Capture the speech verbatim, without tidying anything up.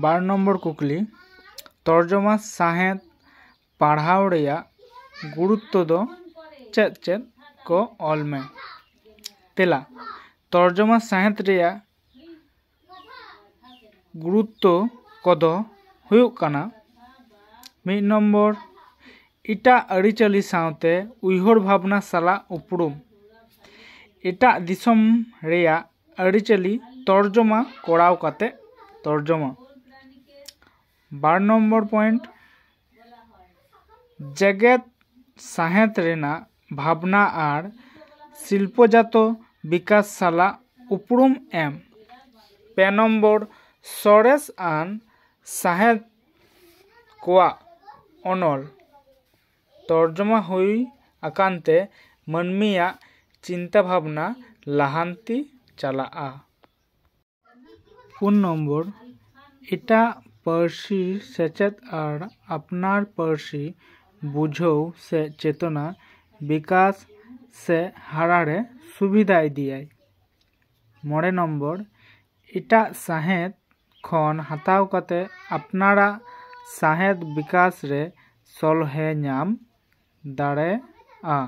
ᱵᱟᱨ number ᱠᱩᱠᱞᱤ, ᱛᱚᱨᱡᱚᱢᱟ ᱥᱟᱶᱦᱮᱫ ᱯᱟᱲᱦᱟᱣ ᱨᱮᱭᱟᱜ ᱜᱩᱨᱩᱛᱛᱚ ᱫᱚ ᱪᱮᱫ ᱪᱮᱫ ᱠᱚ ᱚᱞ ᱢᱮ᱾ ᱛᱮᱞᱟ, ᱛᱚᱨᱡᱚᱢᱟ ᱥᱟᱶᱦᱮᱫ ᱨᱮᱭᱟᱜ ᱜᱩᱨᱩᱛᱛᱚ ᱠᱚᱫᱚ ᱦᱩᱭᱩᱜ ᱠᱟᱱᱟ, ᱢᱤᱫ ᱱᱚᱢᱵᱚᱨ, ᱮᱴᱟᱜ ᱟᱹᱨᱤᱪᱟᱹᱞᱤ ᱥᱟᱶᱛᱮ ᱩᱭᱦᱟᱹᱨ ᱵᱷᱟᱵᱽᱱᱟ ᱥᱟᱞᱟᱜ ᱩᱯᱨᱩᱢ, ᱮᱴᱟᱜ ᱫᱤᱥᱚᱢ ᱨᱮᱭᱟᱜ ᱟᱹᱨᱤᱪᱟᱹᱞᱤ ᱛᱚᱨᱡᱚᱢᱟ ᱠᱚᱨᱟᱣ ᱠᱟᱛᱮ ᱛᱚᱨᱡᱚᱢᱟ᱾ ᱵᱟᱨ ᱱᱚᱢᱵᱚᱨ ᱯᱚᱭᱮᱱᱴ, ᱡᱮᱜᱮᱛ ᱥᱟᱶᱦᱮᱫ ᱨᱮᱱᱟᱜ ᱵᱷᱟᱵᱽᱱᱟ ᱟᱨ ᱥᱤᱞᱯᱚᱡᱟᱛᱚ ᱵᱤᱠᱟᱥ ᱥᱟᱞᱟᱜ ᱩᱯᱨᱩᱢ ᱮᱢ᱾ ᱯᱮ ᱱᱚᱢᱵᱚᱨ, ᱥᱚᱨᱮᱥ ᱟᱱ ᱥᱟᱶᱦᱮᱫ ᱠᱚᱣᱟᱜ ᱚᱱᱚᱞ ᱛᱚᱨᱡᱚᱢᱟ ᱦᱩᱭ ᱟᱠᱟᱱ ᱛᱮ ᱢᱟᱹᱱᱢᱤᱭᱟᱜ ᱪᱤᱱᱛᱟᱹ ᱵᱷᱟᱵᱽᱱᱟ ᱞᱟᱦᱟᱱᱛᱤ ᱪᱟᱞᱟᱜᱼᱟ᱾ ᱯᱩᱱ ᱱᱚᱢᱵᱚᱨ, ᱮᱴᱟᱜ ᱯᱟᱹᱨᱥᱤ ᱥᱮᱪᱮᱫ ᱟᱨ ᱟᱯᱱᱟᱨ ᱯᱟᱹᱨᱥᱤ ᱵᱩᱡᱷᱟᱹᱣ ᱥᱮ ᱪᱮᱛᱚᱱᱟ ᱵᱤᱠᱟᱥ ᱥᱮ ᱦᱟᱨᱟ ᱨᱮ ᱥᱩᱵᱤᱫᱷᱟ ᱤᱫᱤᱭᱟᱭ᱾ ᱢᱚᱬᱮ ᱱᱚᱢᱵᱚᱨ, ᱮᱴᱟᱜ ᱥᱟᱶᱦᱮᱫ ᱠᱷᱚᱱ ᱦᱟᱛᱟᱣ ᱠᱟᱛᱮ ᱟᱯᱱᱟᱨᱟᱜ ᱥᱟᱶᱦᱮᱫ ᱵᱤᱠᱟᱥ ᱨᱮ ᱥᱚᱞᱦᱮ ᱧᱟᱢ ᱫᱟᱲᱮᱭᱟᱜᱼᱟ᱾